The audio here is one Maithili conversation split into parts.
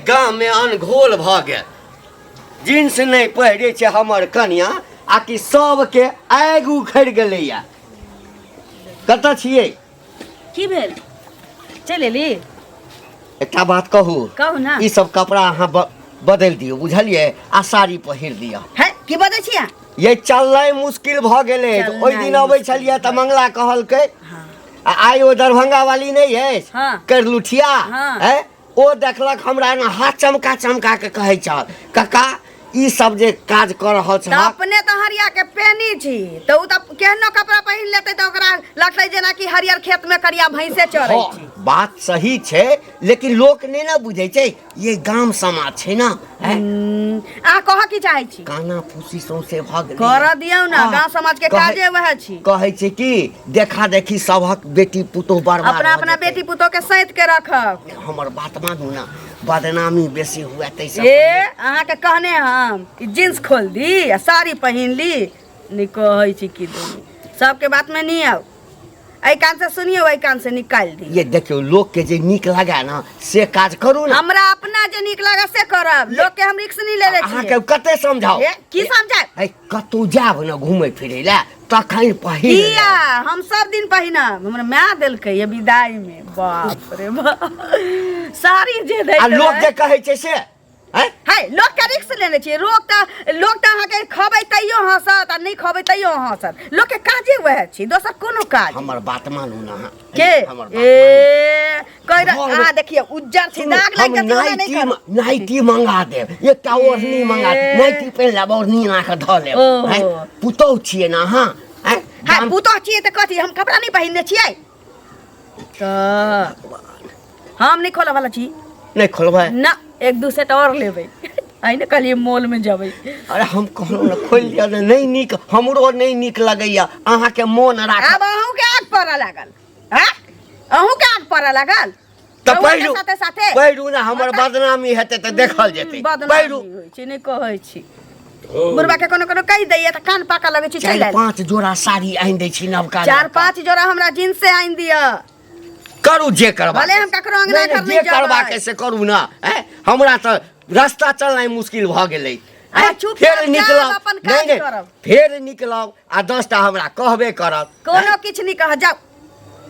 गाममे अनघोल भऽ गेल। जींस नहि पहिरै छै हमर कनिया आ कि सबके आगि उखड़ि गेलैया। कतऽ छियै? की भेल, चलि एली? एकटा बात कहू? कहू ने। ई सब कपड़ा अहाँ बदलि दियौ, बुझलियै? आ साड़ी पहिर दिअ। है, की बजै छियै? ये चलनाइ मुश्किल भऽ गेलै। चलनाइ ओहि दिन अबै मुश्किल छलियै तऽ मंगला कहलकै हाँ। आ आइ ओ दरभंगा वाली नहि अछि हाँ। करलुठिया हाँ। है, ओ देखलक हमरा एना हाथ चमका चमका के कहै छल, काका ई सब जे काज कऽ रहल तऽ छह। अपने तऽ हरिया के पेनी छी, तऽ ओ तऽ केहनो कपड़ा पहिन लेतै तऽ ओकरा लगतै जेनाकि हरियर खेत में करिया भैंसे चरै हँ, छी। बात सही छै, लेकिन लोक नहि ने बुझै छै। ये गाम समाज छै ने, हैं? अहाँ कहऽ की चाहै छी? काना फूसी सौंसे भऽ गेलै। करऽ दियौ ने। हाँ। गाँव समाज के काजे वएह छी। कहै छै कि देखा देखी सभक बेटी पुतोह बर्बाद अपना भऽ अपना जेतै। बेटी पुतोह के सैत के रखब। हमर बात मानू ने, बदनामी बेसी हुए ताहिसँ ए पहिले। अहाँके कहने हम कि जींस खोल दी आ साड़ी पहिन ली, नहि कहै छी कि दुनू सबके बात में नहीं आउ। एहि कान से सुनियो, एहि कान से निकालि दियौ। ये देखियौ, लोक के जे नीक लगे ने से काज करू ने। हमरा अपना जे नीक लगे से करब, लोक के हम रिक्स नहीं लेले अहाँके छियै। कते समझाउ? ए, की समझायब? है, कतौ जायब ने घूमै फिरै लए तखन पहिर लेब। किया, हम सब दिन पहिनब। हमरा माय देलकै ये विदाई में, बाप रे बाप, साड़ी जे दैत आ लोक रहै। जे कहै छै से हैं? है, लोक के रिक्स लेने छियै। लोक तऽ अहाँके खबै तैयो हँसत आ नहि खबै तैयो हँसत। लोक के काजे वएह छी, दोसर कोनो काज। हमर बात मानू ने अहाँ। के? हमर बात मानू। ए कहि रह- घर में- अहाँ देखियौ, उज्जर छै, सुनू, दाग लागि हम जेतै, ओना नहि नाइटी करब। नाइटी मंगा देब, एकटा ओढ़नी मंगा देब। ए। नाइटी पहिन लेब, ओढ़नी एना कऽ धऽ लेब। ओहो। हैं? पुतोहु छियै ने अहाँ, हैं? हाँ, पुतोह छियै तऽ कथी, हम कपड़ा नहि पहिनने छियै? तऽ हम नहि खोलऽ वाला छी। नहि खोलबै? ना, एक दू सेट और लेबै। आइ ने कहलियै मॉल में जेबै। अरे हम कहलहुँ ने खोलि दिअ ने, नहि नीक, हमरो नहि नीक लगैया अहाँके मोन राख। आब अहूँके आग पड़ऽ लागल, हाँ? अहूँके आग पड़ऽ लागल। तऽ रउआ के पहिरू साथे साथे पहिरू ने, हमर बदनामी हेतै तऽ देखल जेतै। बदनामी पहिरू। होइ छै, नहि कहै छी। बुढ़बा के कोनो कोनो कहि दैया तऽ कान पाकऽ लगै छै। चारि चलि आयल। पाँच जोड़ा साड़ी आनि दै छी नवका चार नवका। पाँच जोड़ा हमरा जींस से आनि दिअ। करू जे करबा। भले हम ककरो अंगना नहि, नहि, घर जे नहि जेबै। करबाक से करू ने। हैं? हमरा तऽ रास्ता चलनाइ मुश्किल भऽ गेलै। अहाँ हैं? चुप फेर जायब, निकलब अपन नहि काज नहि करब। फेर निकलब आ 10टा हमरा कहबे करत। कोनो किछु नहि कह, जाउ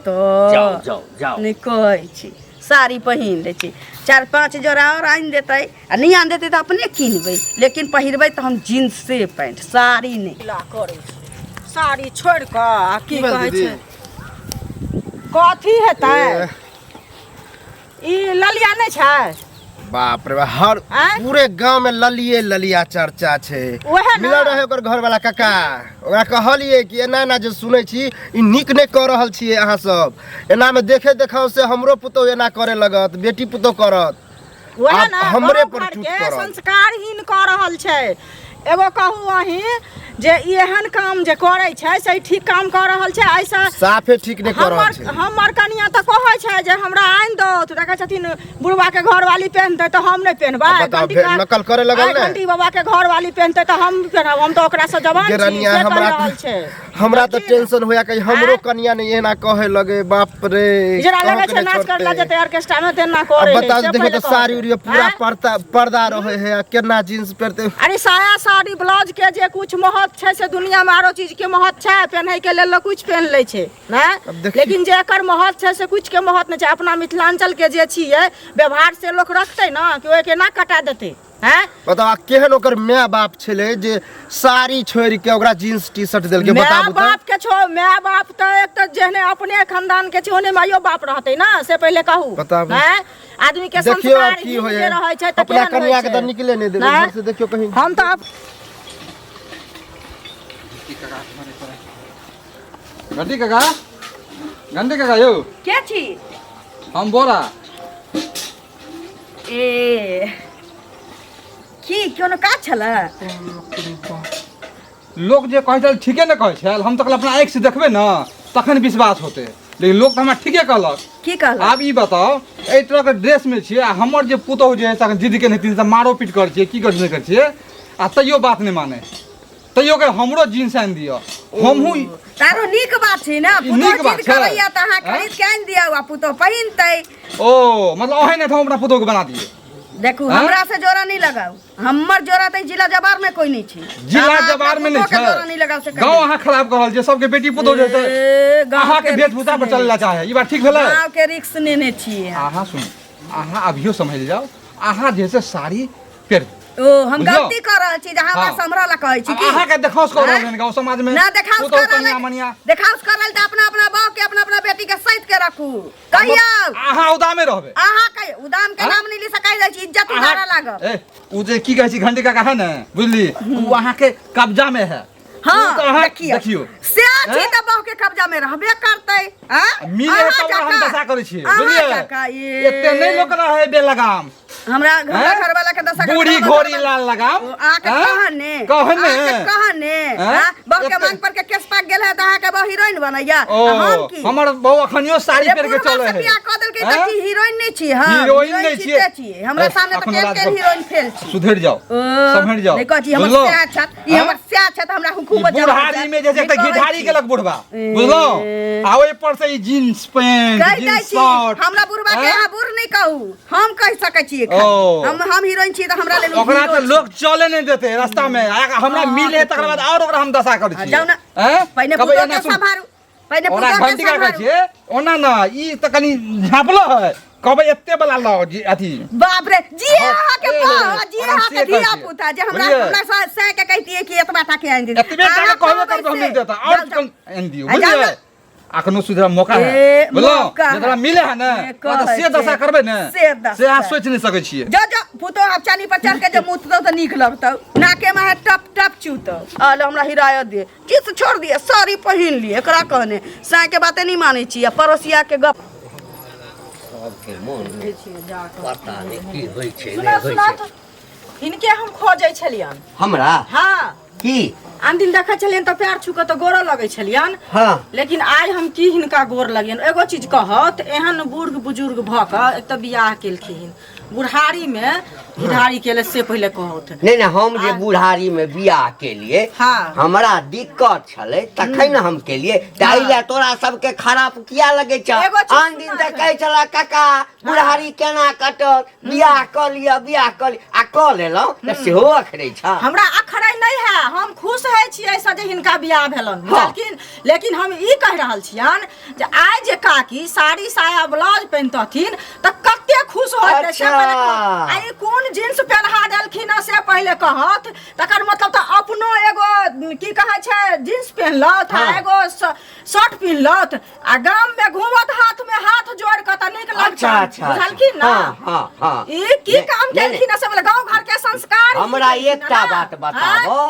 तऽ। जाउ जाउ जाउ। नहि कहै छी, साड़ी पहिन लै छी। चारि पाँच जोड़ा आओर आनि देतै आ नहि आनि देतै तऽ अपने किनबै, लेकिन पहिरबै तऽ हम जींसे पैंट, साड़ी नहि। ला करै छी साड़ी छोड़ि कऽ आ की की भेल कहै दीदी? छै, कथी हेतै? ए। ई ललिया नहि छै? बाप रे बाप, हर आँय? पूरे गांव में ललिए ललिया चर्चा छै। ओहे ने। मिलल रहे ओकर घर वाला काका, ओकरा कहलिए कि एना एना जे सुनै छी ई नीक नहि कऽ रहल छियै अहाँ सब, एना में देखे देखाव से हमरो पुतोह एना करे लगत, बेटी पुतोह करत। वएह आब ने हमरे गाँव पर घर चूत के पड़ल। संस्कारहीन कऽ रहल छै। एगो कहू अहीं जे ई एहन काम जे करै छै से ई ठीक काम कऽ रहल छै? एहिसँ साफे ठीक नहि कऽ रहल हमर छै। हमर कनिया तऽ कहै छै जे हमरा आनि दो, तऽ देखै छथिन बुढ़वा के घरवाली पेहनतै तऽ हम नहि पेहनबै? आब बताउ, घंटी फेर नकल करे लगल आइ ने? घंटी बाबा के घरवाली पेहनतै तऽ हम पेहनब, हम तऽ ओकरासँ जवान गे छी, रनिया, से कहि हमरा रहल छै। हमरा तऽ देखी ने। टेंशन होया कहीं हमरो आँय? कनिया नहीं एना कहे लगे, बाप रे। जेना कहऽ लगै के छै नहि नाच करला छोड़तै। जेतै ऑर्केस्ट्रा में तेना अब करे है, बता से देखो पहिले तो साड़ी कहतै। उड़ी पूरा आँय? पर्दा पर्दा रहे है आ केना जींस पहिरते। अरे साया साड़ी ब्लाउज के जे कुछ महत्व छै से दुनिया में आरो चीज के महत्व छै? पेन्है के लेल लोक कुछ पेन्ह लै छै ने, अब देखियौ। लेकिन जे एकर महत्व छै से कुछ के महत्व नहि छै। अपना मिथिलांचल के जे छियै व्यवहार से लोक रखतै ने कि ओहि के नाक कटा देतै? हैं? बताउ, आ केहन ओकर माय बाप छलै जे साड़ी छोड़ि के ओकरा जींस टी शर्ट देलकै? माय बताबू तऽ। बाप के छो, माय बाप तऽ एक तऽ जेहने अपने खानदान के छै ओहने माइयो बाप रहतै ने, से पहिले कहू। बताबू। हैं? आदमी के देखियौ आब संस्कार की हीन होइए। जे रहै छै तऽ अपना केहन होइ कनिया के छै? तऽ निकले नहि देबै नहि? घर से, देखियौ कहीं। हम तऽ घंटी काका, घंटी काका यौ। के छी? हम बोरा। ए की कोनो काज छलै? लोक जे कहै छल ठीके ने कहै छल। हम तऽ कहल अपना आँखिसँ देखबै ने तखन विश्वास होतै, लेकिन लोक तऽ हमरा ठीके कहलक। की कहलक? आब ई बताउ, एहि तरहके ड्रेसमे छियै आ हमर जे पुतोहु जे हइ से अखन जिद केने हेथिन से मारो पीट करै छियै, की करै छियै, नहि करै छियै, आ तैयो बात नहि मानै, तैयो के हमरो जींस आनि दिअ, हमहूँ। तारो नीक बात छै ने। ई नीक पुतोह बात जिद छै। करैया तऽ अहाँ आँय? खरीद के आनि दियौ आ पुतोह पहिनतै। ओ मतलब अहीं नहि तऽ हम अपना पुतोहके बना दियै। देखू हाँ? हमरा से जोड़ा नहीं लगाऊ हमर जोड़ा त जिला जवार में कोई नहीं छी जिला अहाँ अपना जवार में नहीं पुतोह के जोड़ा नहीं छै लगाऊ से गाँव अहाँ खराब कर रहल छियै सबके बेटी पुतोह जे छै ए, गाँव अहाँके के वेशभूषा पर रिक्स चलै ला चाहे ई बात ठीक भेलै गाँव के रिक्स नेने छियै अहाँ सुनू अहाँ अभियो सम्हरि जाउ अहाँ जे छै साड़ी पहिरू ओ हम बुझलहुँ? गलती कर रहल छी जे हमरा हाँ। सम्हरऽ ला कहै छी आब की अहाँके देखाउस कऽ रहल आँय? हन गाँव समाज में ना देखाउस पुतोह कर रहल कनिया मनिया देखाउस कर रहल तऽ अपना अपना बहू के अपना अपना बेटी के सैत के रखू कहियौ अहाँ उदामे रहबै अहाँ कहियौ उदाम के आँय? नाम नहीं ली सकै जाइ छी इज्जत उतारऽ लागब ए उ जे की कहै छी घंटी काका है ने बुझली उ अहाँके कब्जा में है उ हाँ तऽ अहाँ देखियौ देखियौ से छी आँय? तऽ बहू के कब्जा में रहबे करतै आँय? मिले है अहाँ तब हम जकाँ- दशा करै छियै अहाँ बुझलियै जकाँ, ए। एते नहि लोक रहै बेलगाम हमरा हमरा आँय? घरवाला के दशा बूढ़ी घोड़ी लाल लगाम ओ, अहाँके आँय? कहने कहने अहाँके कहने आँय? आँय? बहू के एते- मांग पर के केस पाक गेल है तऽ अहाँके बहू हीरोइन बनैया ओ आ हम की हमर बहू अखनियो साड़ी जे पहिर के बुढ़वा चलै से है बियाह कऽ देलकै तऽ आँय? की हीरोइन नहि छी हम हीरोइन नहि छियै छियै। छियै हमरा ए, सामने तऽ अखनो केहन राज केहन करू। हीरोइन फेल छी सुधरि जाओ ओ, सम्हरि जाओ नहि कहै छी हमर बुझलहुँ? स्या छत ई आँय? हमर स्या छत हमरा ई हुकुमत बुढ़ारी में जे छै तऽ घिढारी केलक बुढ़बा बुझलहुँ आ ओहि पर से ई जीन्स पैंट कहि दै जीन्स छी शर्ट हमरा बुढ़बा के आँय? अहाँ बूढ़ नहि कहू हम कहि सकै छियै ओ। खाली। हम हीरोइन छी तऽ हमरा लेल ओ ओकरा हीरो तऽ छी। लोग चले नहि देते रास्ता में आ हमरा हाँ, मिले तकर बाद और ओकरा हम दशा करै छियै जाउ ने। आँय? पहिने कहबै पुतोह एना के सुन। सम्हारू पहिने ओकरा पुतोह के घंटी का कहै सम्हारू छियै ओना ना ई तऽ कनि झाँपलो है कहबै एते वाला लाओ जी अथी बाप रे जी हाँ, अहाँ के ए, बा जी ओकरा अहाँ के से कहै धिया छियै। पुता जे हमरा बुझलियै? हमरा सै के कहितियै कि एतबा टा के आनि दे एतबे टाका कहबे करबै हम नहि देता और कम आनि दियौ आ जाउ बुझलियै ने। अखनो सुधरा मौका है ए, बुझलहुँ मौका जकरा है। मिले है ने ए, ओकरा तऽ कहै से दशा छै। करबै ने से दशा। से अहाँ सोचि नहि सकै छियै जो जो पुतोह आब चानी पर चढ़ के जे मुततौ तऽ नीक लगतौ नाके में है टप टप चूतौ आल हमरा हिरायत दे किछु छोड़ दिए साड़ी पहिन लिए एकरा कहने साय के बाते नहीं मानै छी आ पड़ोसिया के गप सबके मोन में पता नहि की होइ छै सुना नहि होइ सुना छै हिनके हम खोजै छलियन हमरा हाँ की आन दिन देखै छलियन तऽ पैर छू कऽ तऽ गोरो लगै छलियन हाँ लेकिन आइ हम की हिनका गोर लगियन एगो चीज कहत एहन बूढ़ बुजुर्ग भऽ कऽ एक तऽ बियाह केलखिन बुढ़ारीमे घिढारी केले से पहिले कहत नहि नहि हम जे बुढ़ारी में बियाह केलिए हाँ। हमरा दिक्कत छलै तखन हम केलिए ताहि लए तोरा सबके खराब किया लगै छ एगो चीज आन दिन सुना तऽ कहै छला काका बुढ़ारी केना कटत बियाह कऽ लिअ बियाह कऽ लिअ आ कऽ लेलहुँ तऽ सेहो अखरै छ हमरा अखरै नहि है हम खुश होइ छियै एहिसँ जे हिनका बियाह भेलन बुझलखिन लेकिन हम ई कहि रहल छियनि जे आइ जे काकी साड़ी साया ब्लाउज पहिनतथिन तऽ कते खुश होतै से अच्छा। पहिले कहत। आ ई कोन जींस पहिना देलखिन हँ से पहिले कहत तकर मतलब तऽ अपनो एगो की कहै छै जींस पहिनलथि आ हाँ। एगो शर्ट पहिनलथि आ गाम में घूमत हाथ में हाथ जोड़ के तऽ नीक लगतनि अच्छा अच्छा बुझलखिन ना हाँ हाँ हाँ ई की नहि, काम नहि, केलखिन हँ से बोले गाँव घर के संस्कार ही हमरा केलखिन एकटा हँ ना? बात बताबो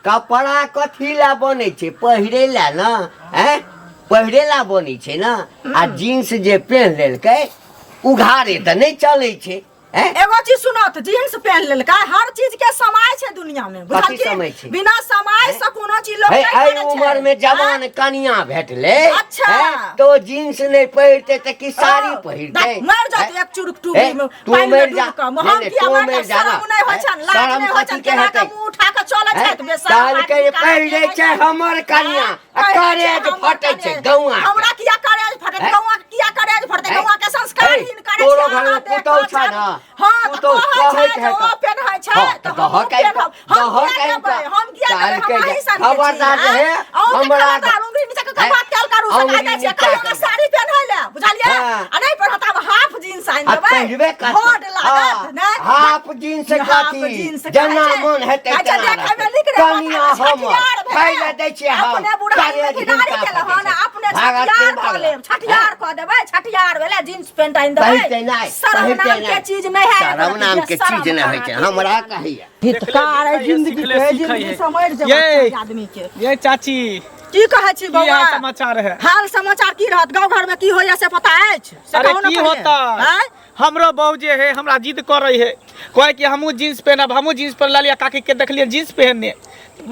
कपड़ा कथी ला बनै छै पहिरे ला ना हैं पहिरे ला बनै छै ना आ जींस जे पेन्ह लेलकै उघारे तऽ नहि चलै छै हैं एगो चीज सुनत जींस पहन लेलकै हर चीज के समय छै दुनिया में कथी बुझलखिन समय छै? बिना समय से कोनो चीज लोक हे नहि एहि करै छै उम्र में जवान कनिया भेटलै अच्छा। हैं, तऽ ओ जींस नहि पहिरतै तऽ की साड़ी ओ, पहिरतै देख, मरि जात हैं? एक चुरुक टूबी हे, में तू पानि में मरि जा डूब कऽ नहि, हम नहि, किया तू मरि मरि जायब? जा ना। शरम नहि होइ छनि लाज शरम नहि होइ कथी छनि के केना कऽ हेतै? मुँह उठा कऽ चलै हैं? छथि बेशरम कहलकै आदमी कहाँ पहिरै के छै हमर कनिया आ पहिरै छै करेज हमर फटै छै कनिया। गौआ के। हमरा किया करेज फटै हैं? गौआ के किया करेज फटै हैं? गौआ के संस्कार हे, हीन करै तोरो छै घरमे अहाँ देख पुतहु कऽ छ ने? हँ तऽ पुतहु कहै कहैत छै जे हेतौ। ओ पेन्है छै हँ, तऽ तऽ हमहूँ दहक आबि पेन्हब कऽ, हम दहक किया आबि देबै कऽ। हम किया देबै हम कहलकै अहीं जे सनके छी खबरदार आँय? रहे, अहूँके हमरा खबरदार उंगरी नीचा कऽ कऽ हैं? बात कयल करू सकाइ औंगरी जाइ छियै नीचा कहियो कऽ कऽ। साड़ी पेन्है लए बुझलियै हँ। आ नहि पहिरत आब हाफ जींस आनि आ देबै पहिरबे करतै। होड लागत हँ, नहि हाफ जींस हाफ कथी जींस कहै जेना छै। मोन हेतै कहै छै तेना देखैमे रहतै। नीक रहै, कनिया माथामे हमर छठियार भेल। खाइ लए दै छियै हम अपने बुढ़ारी मे करेज घिनारी हिनका केलहुँ हन, फटै छै। अपने भागत छठियार नहि कऽ भागत। लेब छठियार कऽ देबै छठियार भेलै जींस पेंट आनि देबै पहिरतै नहि शरम पहिरतै नाम के नहि चीज नहि है शरम नाम के चीज नहि होइ छै हमरा कहैया हितकार है जिंदगी के जिंदगी समझ ये। जेबै आदमी के ये चाची की कहै छी की बौआ हाल समाचार है हाल समाचार की रहत गाँव घर में की होइया से पता अछि से अरे कहू ने की पहिले। होता आँय? हमरो बहू जे है हमरा जिद कर रही है कहे कि हमहूँ जींस पहनब हमहूँ जींस पहन लिया काकी के देखलिए जींस पहनने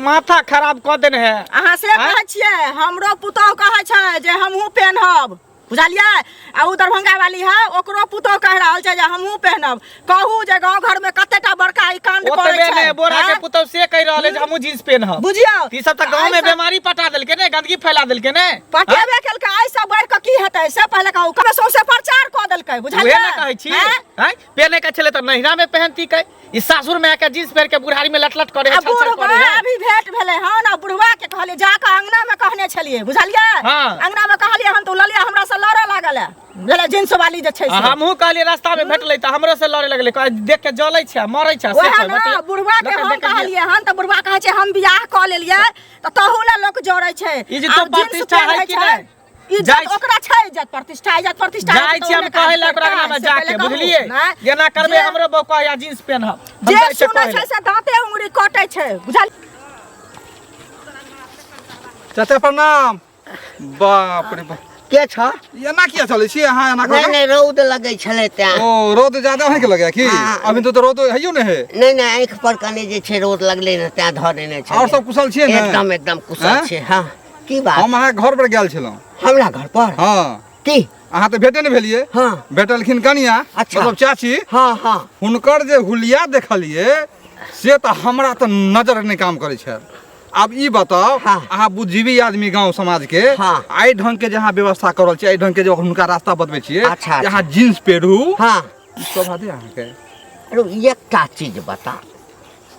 माथा खराब कऽ देने है अहाँ से आँय? कहै छियै हमरो पुतोहु कहै छै जे हमहूँ पेन्हब बुझलियै आ ओ दरभंगा वाली है ओकरो पुतोहु कहि रहल छै जे हमहूँ पेहनब कहू जे गाँव घर में कतेटा बड़का ई कांड करै ओतबे छै ने बोरा के आँय? पुतौ से कहि रहल है जे हमहूँ जींस पेनहब। बुझियौ ई सब तऽ गाँव में बीमारी पटा देलकै ने, गंदगी फैला देलकै ने। पटेबे केलकै आइ सब बढ़ि कऽ की हेतै से पहिले कहू कमे सौंसे प्रचार कऽ देलकै बुझलियै उहे ने कहै छी आँय? आँय, पेने के छलै तऽ नैहरा में पहनती कै, ई सासुर में आके जींस पहिर के बुढ़ारी में लटलट करे है, आ छल छल बुढ़वा करे है। अभी भेंट भेलै हन आ बुढ़वा के कहलियै जा कऽ अंगना में कहने छलियै बुझलियै हाँ। अंगना में कहलियै हन तऽ ओ ललिया हमरा से लड़ऽ लागल है बुझलियै जींस वाली जे छै आ से। हमहूँ कहलियै रास्ता में भेटलै तऽ हमरो से लड़े लगलै, कहै देख के जलै छै आ मरै छै से वएह कहै, ने बतिया- बुढ़वा के लोकके हम देख के कहलियै हन तऽ बुढ़वा कहै छै हम बियाह कऽ लेलियै तऽ तहू लए लोक जरै छै ई जे तो आब जींस प्रतिष्ठा है पहिरै कि छै। नहि? इज्जत जाइ छी- ओकरा छै इज्जत प्रतिष्ठा इज्जत प्रतिष्ठा जाइ हेतै तऽ छी हम ओने कहै काज लए ओकरा करतै, अंगना में से जाके पहिले कहू, बुझलियै नहि? एना करबै जे- हमरो बहू कहैया जींस पेनहब। हम जे जाइ छियै सुनै कहै छै लए। से दाँते उंगरी कटै छै बुझल। चाचा प्रणाम। बाप रे बाप, के छ? एना किया चलै छी अहाँ एना नहि कऽ? नहि, रौद लगै छलै तें। ओ रौद ज्यादा अहाँके लगैया की? हाँ। अभी तो रौद हैयो ने है। नहि नहि, आँखि पर कने जे छै रौद लगलै ने तें धऽ देने छलै। और सब कुशल छियै ने? एकदम एकदम कुशल हैं? छै। हँ, की बात? हम अहाँके घर पर गेल छलहुँ। हमरा घर पर? हाँ। की? अहाँ तऽ भेटे नहि भेलियै। हाँ। भेटलखिन कनिया। अच्छा। मतलब चाची। हाँ हाँ। हुनकर जे हुलिया देखलियै से तऽ हमरा तऽ नजर नहि काम करै छल। आब ई बताउ, हाँ। अहाँ बुद्धिजीवी आदमी गाँव समाज के, हाँ। एहि ढंग के जे अहाँ व्यवस्था कर रहल छियै, एहि ढंग के जे हुनका रास्ता बतबै छियै, अच्छा, जे अहाँ जींस पेरू, हाँ। शोभा दे अहाँके? अरे एकटा चीज बता,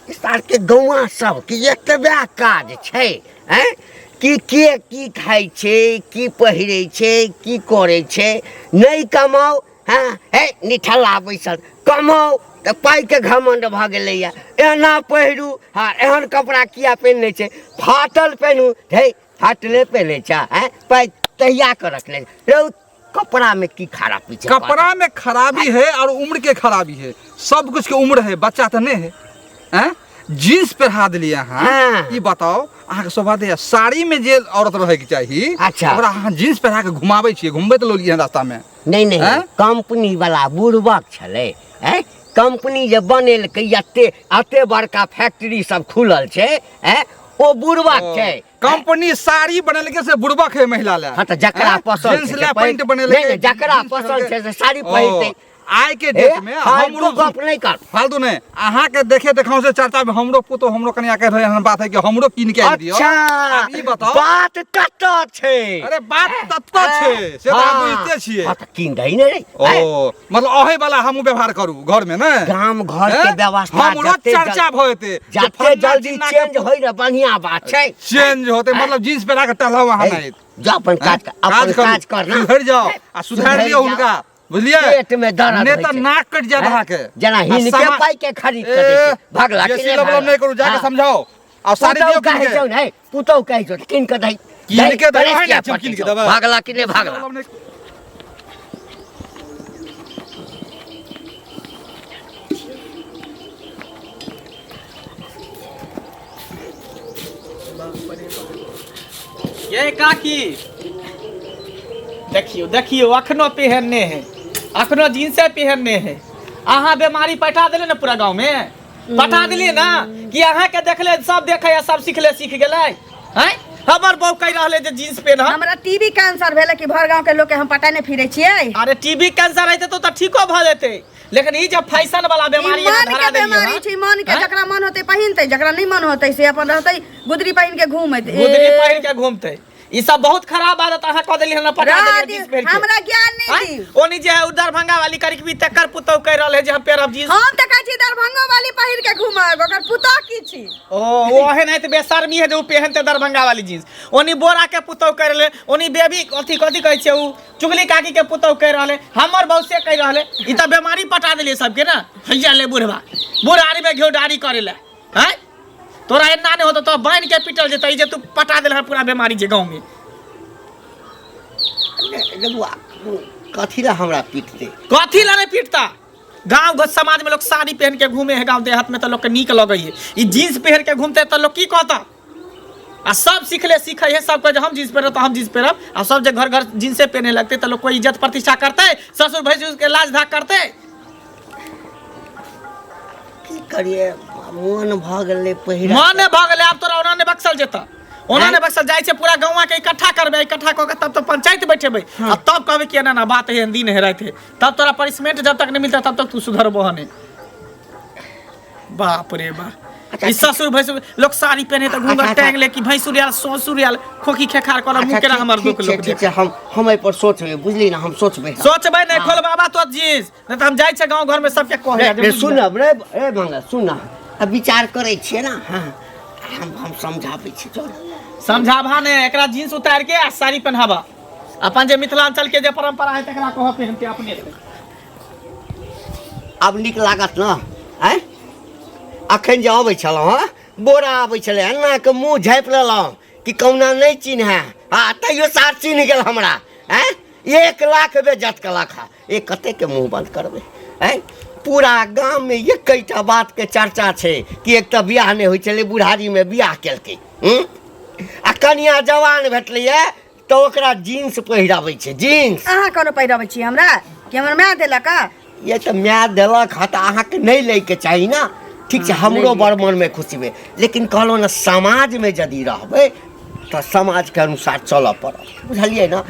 इस के गौआ सबके एतबे काज छै हैं कि के की खाइ छै, की पहिरै छै, की करै छै? नहि कमाउ, हँ हे निठल्ला बैसल, कमाउ तऽ पाइके घमण्ड भऽ गेलैए। एना पहिरू, हँ एहन कपड़ा किया पहिनै छै, फाटल पहिनू, हे फाटले पहिनै छै, आँय पाइ तहिया कऽ रखने रौ। कपड़ा में की खराबी छै? कपड़ा में खराबी है और उम्र के खराबी है, सब कुछ के उम्र है, बच्चा तो नहीं है। हैं? जींस पहिरा दिलियै अहाँ। हाँ। ई बताउ अहाँके शोभा दैया? साड़ी में जे औरत रहे के चाही, अच्छा। ओकरा अहाँ जींस पहिरा के घुमाबै छियै, घुमबैत लौलियै हन रास्ता में। नहि नहि, हैं? कंपनी वाला बुड़बक छलै। हैं? कंपनी जे बनेलकै, एते एते बड़का फैक्ट्री सब खुलल छै, हैं? ओ बुड़बक छै। कंपनी साड़ी बनेलकै से बुड़बक है महिला ला? हाँ तऽ जकरा हैं? पसंद जींस छै ला से पैंट बनेलकै, नहि नहि, जकरा जींस पसंद पहिरलकै। छै से साड़ी ओ, पहिरतै। आइ के ए, डेट में फालतू हमरो गप नहि कर। फालतू नहीं, अहाँ के देखे देखाव से चर्चा में हमरो पुतो हमरो कनिया के रहे एहन बात है कि हमरो कीन के आनि दियौ। अच्छा, आब ई बताउ। बात कतऽ छै? अरे बात तत्त छै से तऽ अहाँ बुझिते छियै। हाँ तऽ कीन दही ने रे। ओ मतलब अहे वाला हमहूँ व्यवहार करू घर में ने? गाम घर के हैं? व्यवस्था हमरो जते चर्चा भऽ जेतै जे जते फल्लाँ जल्दी चिल्लाँ के चेंज होइ ने बढ़िया बात छै। चेंज होते मतलब जींस पहिरा के टहलाउ अहाँ हे, नहीं। जा अपन काज कर, अपन काज कर ना। सुधरि जाओ आ सुधारि सुधरि लियौ जाओ। हुनका, बुझलियै? पेट में दर्द नहि होइ तऽ छै। नाक कटि जायत हैं? अहाँके। जेना आ हिनके पाइ के खरीद के दै छै। भगला कि बेसी नहि लबलब भगला? नहि करू, जाके हाँ। समझाओ आ साड़ी पुतहु दियौ कहै कीन के। छौ ने, पुतहु कहै छौ कीन के दही। कीन के दही, दही, है ने, किया कीन के पटै छौ? देबै। भगला कि नहि भगला? लबलब नहि। ये काकी देखियो देखियो, अखनो पहनने है, अखनो जींसे पहनने है। अहाँ बीमारी पठा देले ने पूरा गाँव में पठा दिलियै ना कि अहाँ के देखले सब देखे आ सब सिखले सीख गेलै हैं। हमर बहू कहि रहले जे जींस पेन्ह। हमरा टीबी कैंसर भेलै कि भर गांव के लोग के हम पटाने फिरै छियै? अरे टीबी कैंसर हेतै तो तऽ ठीको भऽ जेतै, लेकिन ई जे फैशन वाला ई बीमारी अहाँ मन धरा के देलियै बीमारी हँ। छै, मन के। हैं? जकरा मन होतै पहिनतै, जकरा नहि मन होतै से अपन रहतै गुदरी पहिन के घूमैत। ए, गुदरी पहिन के घूमतै। ई सब बहुत खराब आदत अहाँ कऽ देलियै हन, पटा रह देलियै दियौ, जींस पहिर के। हमरा ज्ञान नहि आँय? दियौ। ओनी जे है उ दरभंगा वाली करिकबी तकर पुतहु कहि रहल है जे हम पेरब जींस। हम तऽ कहै छी दरभंगो वाली पहिर के घूमब, ओकर पुतोह की छी? ओ ओहन है तऽ बेशर्मी है जे उ पेहनते दरभंगा वाली जींस। ओनी बोरा के पुतहु कहि रहले, ओनी बेबी अथी कथी कहै छै उ चुगली काकी के पुतहु कहि रहले, हमर बहू से कहि रहले। ई तऽ बेमारी पटा देलियै सबके ना। हैया ले बुढ़वा बुढ़ारी में घिउ डारी करे ले हैं, तोरा एना नहि होतो तो बान्हि के पिटल जेतै ई जे तू पटा देल पूरा बेमारी जे गाँव में। बौआ, कथी ला हमरा पीटतै? कथी ला नहि पीटता? गाँव घर समाज में लोग साड़ी पहन के घूमे है, गाँव देहात में तो लोग के नीक लगै है। ई जींस पहन के घूमते तो लोग की कहता? आ सब सीखले सीखे है, सब कहे जे हम जींस पहिरब तऽ हम जींस पहिरब, आ सब जे घर घर जींसे पहने लगते तऽ लोग कोई इज्जत प्रतिष्ठा करतै? ससुर भैंसुर के लाज धाक करतै? की करिए, मन भऽ गेलै पहिरा। मन भऽ गेलै, आब तोरा ओना नहि बक्सल जेतऽ, ओना नहि बक्सल जाइ छै। पूरा गाँवा के इकट्ठा करबै, इकट्ठा कऽ के तब तऽ पंचायत बैठेबै आ तब कहबै कि एना एना बात है, दिन है राति है। तब तोरा पनिशमेंट जब तक नहीं मिलता तब तक तू सुधरबो नहीं। बाप रे बाप, ई ससुर भैंसुर लोग साड़ी पहने तऽ घूंघट अच्छा, टांग ले कि भैंसुर आयल ससुर आयल खोखी खेखार करब मुँह अच्छा, केना ठीक- हमर ठीक दुख छै लोक ठीक छै, हम एहि पर सोचबै, बुझली ने, हम सोचबै। सोचबै नहि, खोलबाबा तो जींस, नहि तऽ हम जाइ छियै गाँव घरमे सबके कहै। रे सुनब रे, रे मंगल सुन, आ विचार करै छियै ने। हाँ, हम समझाबै छी, चल। समझाबा ने एकरा, जींस उतार के आ साड़ी पहनाबा, अपन जे मिथिलांचल के जे परंपरा है तकरा कह पहनते अपने से। आब नीक लागत ने? आँय, अखन जे अबै छलहुँ हँ, बोरा अबै छलै, एना के मुँह झाँपि लेलहुँ कि कहुना नहि चिन्है। आ तैयो सार चिन्ह गेल हमरा। आँय, 1 लाख बेज्जत केलक हँ। एक कतेकके मुँह बन्द करबै? आँय, पूरा गाममे एकैटा बातके चर्चा छै कि एक तऽ बियाह नहि होइ छलै, बुढ़ारीमे बियाह केलकै। हूँ, आ कनिया जवान भेटलैए तऽ ओकरा जीन्स पहिराबै छै, जीन्स। अहाँ कोनो पहिरबै छी हमरा कि हमर माय देलक हँ? ये तऽ माय देलक हँ तऽ अहाँके नहि लैके चाही ने। ठीक छै, हमरो बड़ मनमे खुशी भेल, लेकिन कहलहुँ ने, समाजमे यदि रहबै तऽ समाजके अनुसार चलऽ पड़त, बुझलियै ने?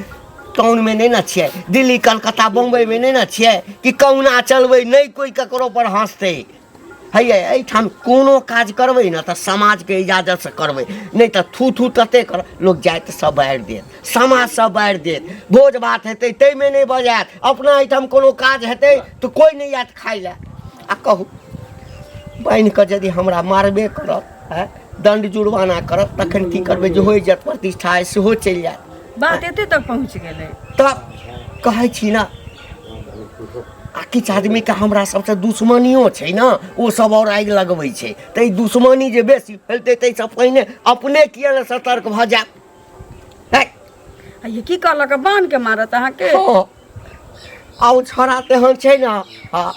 टाउनमे नहि ने छियै, दिल्ली कलकत्ता बम्बइमे नहि ने छियै कि कहुना चलबै, नहि कोइ ककरो पर हँसतै। हैया एहिठाम कोनो काज करबै ने तऽ समाजके इजाजतसँ करबै, नहि तऽ थू थू तते कर लोक जाति सब बारि देत, समाज सब बारि देत। भोज भात हेतै ताहिमे नहि बजायत, अपना एहिठाम कोनो काज हेतै तऽ कोइ नहि आयत खाइ लए। आ कहू, बान्हि कऽ यदि हमरा मारबे करत, आँय, दण्ड जुर्माना करत, तखन की करबै? जेहो इज्जत प्रतिष्ठा अइ सेहो चलि जायत। बात एते तक पहुँच गेलै? तब कहै छी ने, आ किछु आदमीके हमरा सबसँ दुश्मनियो छै ने, ओ सब आओर आगि लगबै छै। तऽ ई दुश्मनी जे बेसी फैलतै, ताहिसँ पहिने अपने किए ने सतर्क भऽ जायब? है। आ ये की कहलक, बान्ह के मारत अहाँके? हँ, आ ओ छौड़ा तेहन छै ने। हँ,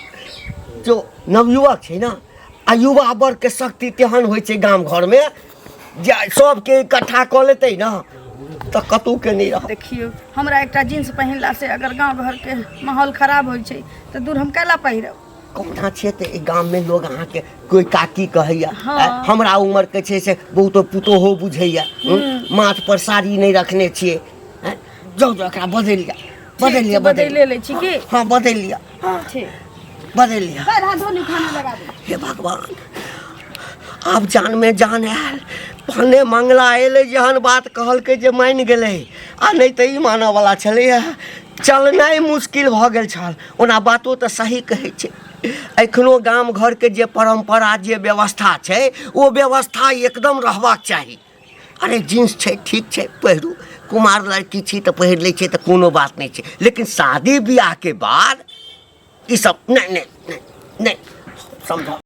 जो नवयुवक छै ने, आ युवा वर्गके शक्ति तेहन होइ छै गाम घरमे जे सबके इकट्ठा कऽ लेतै ने तऽ कतहुके नहि रहत। देखियौ, हमरा एकटा जींस पहिनला से अगर गाँव घरके माहौल खराब होइ छै तऽ दूर हम कैला पहिरब? कहुना छियै तऽ एहि गाममे लोग अहाँके कोइ काकी कहैया। हाँ। हमरा उमरके छै से बहुतो पुतोहो बुझैया। माथ पर साड़ी नहि रखने छियै। जाउ जाउ, एकरा बदलि लिअ, बदलि लिअ। बदलि लै छी की? हँ, बदलि लिअ। ठीक। बदलि लिअ। पैर हाथ धो ली, खाना लगा दे। हे भगवान, आब जानमे जान आयल। भने मंगला एलै, जेहन बात कहलकै जे मानि गेलै, आ नहि तऽ ई मानऽवला छलैए, चलनाइ मुश्किल भऽ गेल छल। ओना बातो तऽ सही कहै छै। एखनो गाम घरके जे परम्परा, जे व्यवस्था छै, ओ व्यवस्था एकदम रहबाक चाही। अरे, जींस छै, ठीक छै, पहिरू। कुमार लड़की छी तऽ पहिर लै छै तऽ कोनो बात नहि छै, लेकिन शादी बियाहके बाद ई सब नहि, नहि, नहि, नहि समझ।